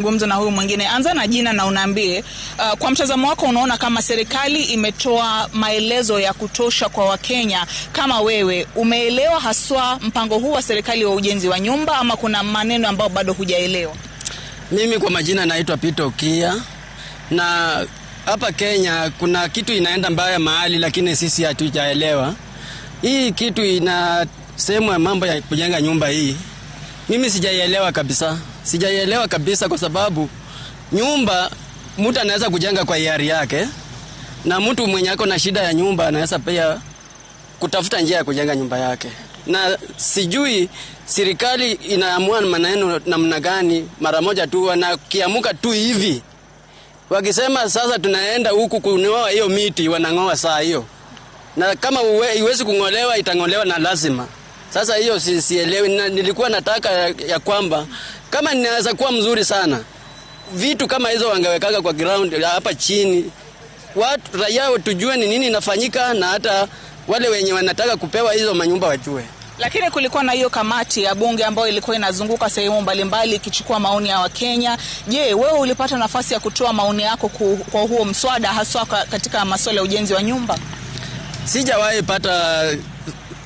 Gumzo na huyu mwingine. Anza na jina na unaambie, kwa mtazamo wako unaona kama serikali imetoa maelezo ya kutosha kwa Wakenya? Kama wewe umeelewa haswa mpango huu wa serikali wa ujenzi wa nyumba ama kuna maneno ambayo bado hujaelewa? Mimi kwa majina naitwa Peter Okia, na hapa Kenya kuna kitu inaenda mbaya mahali, lakini sisi hatujaelewa. Hii kitu ina sehemu ya mambo ya kujenga nyumba hii, mimi sijaielewa kabisa, sijaielewa kabisa, kwa sababu nyumba mtu anaweza kujenga kwa hiari yake, na mtu mwenye ako na shida ya nyumba anaweza pia kutafuta njia ya kujenga nyumba yake, na sijui serikali inaamua maneno namna gani. Mara moja tu wanakiamuka tu hivi, wakisema sasa tunaenda huku kung'oa hiyo miti, wanang'oa saa hiyo, na kama iwezi kung'olewa itang'olewa na lazima. Sasa hiyo sielewi. Nilikuwa nataka ya kwamba kama ninaweza kuwa mzuri sana, vitu kama hizo wangewekaga kwa ground hapa chini, watu raia tujue ni nini inafanyika, na hata wale wenye wanataka kupewa hizo manyumba wajue. Lakini kulikuwa na hiyo kamati ya bunge ambayo ilikuwa inazunguka sehemu mbalimbali ikichukua maoni ya Wakenya. Je, wewe ulipata nafasi ya kutoa maoni yako kwa huo mswada haswa katika masuala ya ujenzi wa nyumba? Sijawahi pata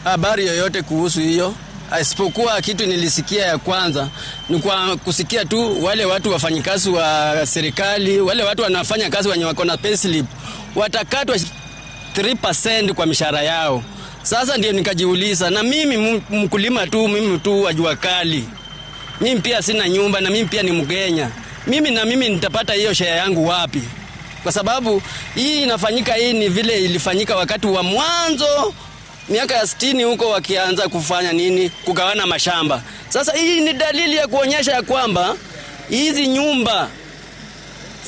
habari yoyote kuhusu hiyo, isipokuwa kitu nilisikia ya kwanza ni kwa kusikia tu wale watu wafanyikazi wa serikali, wale watu wanafanya kazi wenye wako na payslip watakatwa 3% kwa mishahara yao. Sasa ndio nikajiuliza, na mimi mkulima tu, mimi tu wa jua kali, mimi pia sina nyumba, na mimi pia ni Mkenya, mimi na mimi nitapata hiyo share yangu wapi? Kwa sababu hii inafanyika, hii ni vile ilifanyika wakati wa mwanzo miaka ya 60 huko, wakianza kufanya nini, kugawana mashamba. Sasa hii ni dalili ya kuonyesha ya kwamba hizi nyumba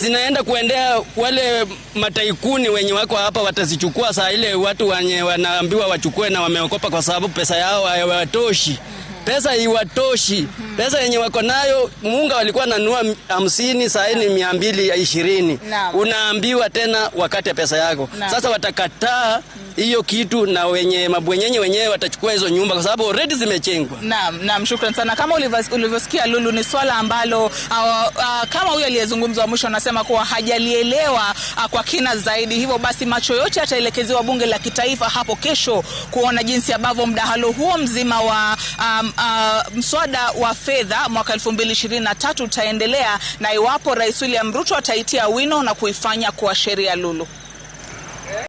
zinaenda kuendea wale mataikuni wenye wako hapa, watazichukua saa ile watu wenye wanaambiwa wachukue na wameokopa, kwa sababu pesa yao haiwatoshi. Pesa iwatoshi. Pesa yenye wako nayo muunga walikuwa nanunua 50, saa hii ni 220. Unaambiwa tena wakate pesa yako. Sasa watakataa hiyo kitu, na wenye mabwenyenye wenyewe watachukua hizo nyumba kwa sababu already zimejengwa. Naam, naam, shukran sana. Kama ulivyosikia Lulu, ni swala ambalo kama huyo aliyezungumza mwisho anasema kuwa hajalielewa kwa kina zaidi. Hivyo basi macho yote yataelekezewa bunge la kitaifa hapo kesho kuona jinsi ambavyo mdahalo huo mzima wa mswada wa fedha mwaka 2023 utaendelea na iwapo Rais William Ruto ataitia wino na kuifanya kuwa sheria. Lulu.